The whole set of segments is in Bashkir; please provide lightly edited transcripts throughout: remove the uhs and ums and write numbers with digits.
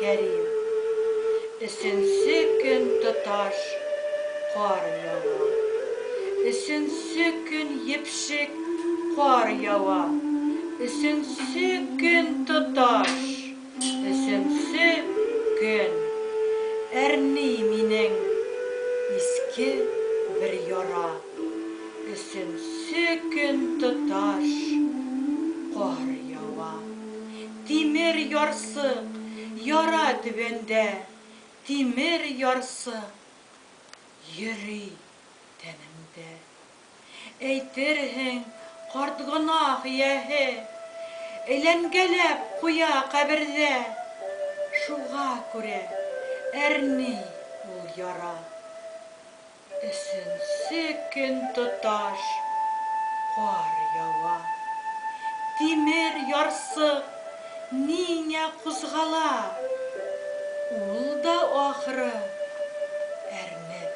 Кәрим. Өсөнсө көн тоташ ҡар яуа. Өсөнсө көн епшек ҡар яуа. Өсөнсө көн тоташ, өсөнсө көн әрней минең иҫке бер яра. Өсөнсө көн тоташ ҡар яуа. Тимер ярсыҡ яра төбөндә, тимер ярсыҡ йөрөй тәнемдә. Әйтерһең, ҡарт гонаһ эйәһе әйләнгәләп ҡуя ҡәберҙә. Шуға күрә әрней ул яра. Өсөнсө көн тоташ ҡар яуа. Тимер ярсыҡ ниңә ҡуҙғала? Ул да ахыры әрнеп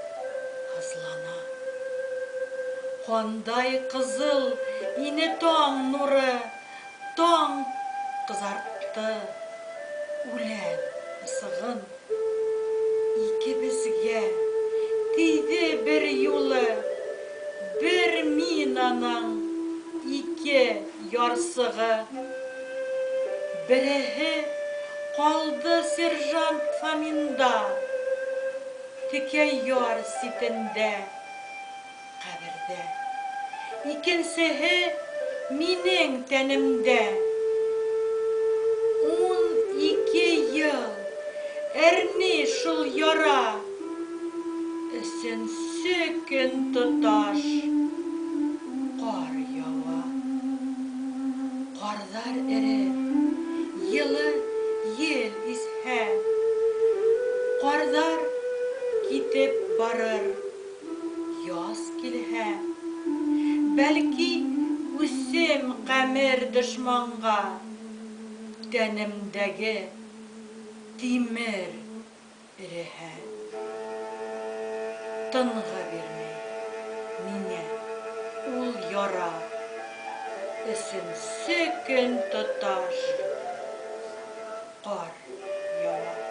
һыҙлана. Ҡандай ҡыҙыл ине таң нуры, таң ҡыҙартты үлән ысығын. Икебеҙгә тейҙе бер юлы бер минаның ике ярсығы. Береһе ҡалды сержант Фоминда, текә яр ситендә, ҡәберҙә. Икенсеһе минең тәнемдә. 12 йыл әрней шул яра. Өсөнсө көн тоташ ҡар яуа. Ҡарҙар эреп, йылы ел иҫһә, ҡарҙар китеп барыр, яҙ килһә. Бәлки, үсем ҡәмер дошманға, тәнемдәге тимер эреһә. Тынғы бирмәй миңә ул яра. Өсөнсө көн тоташ ҡар яуа.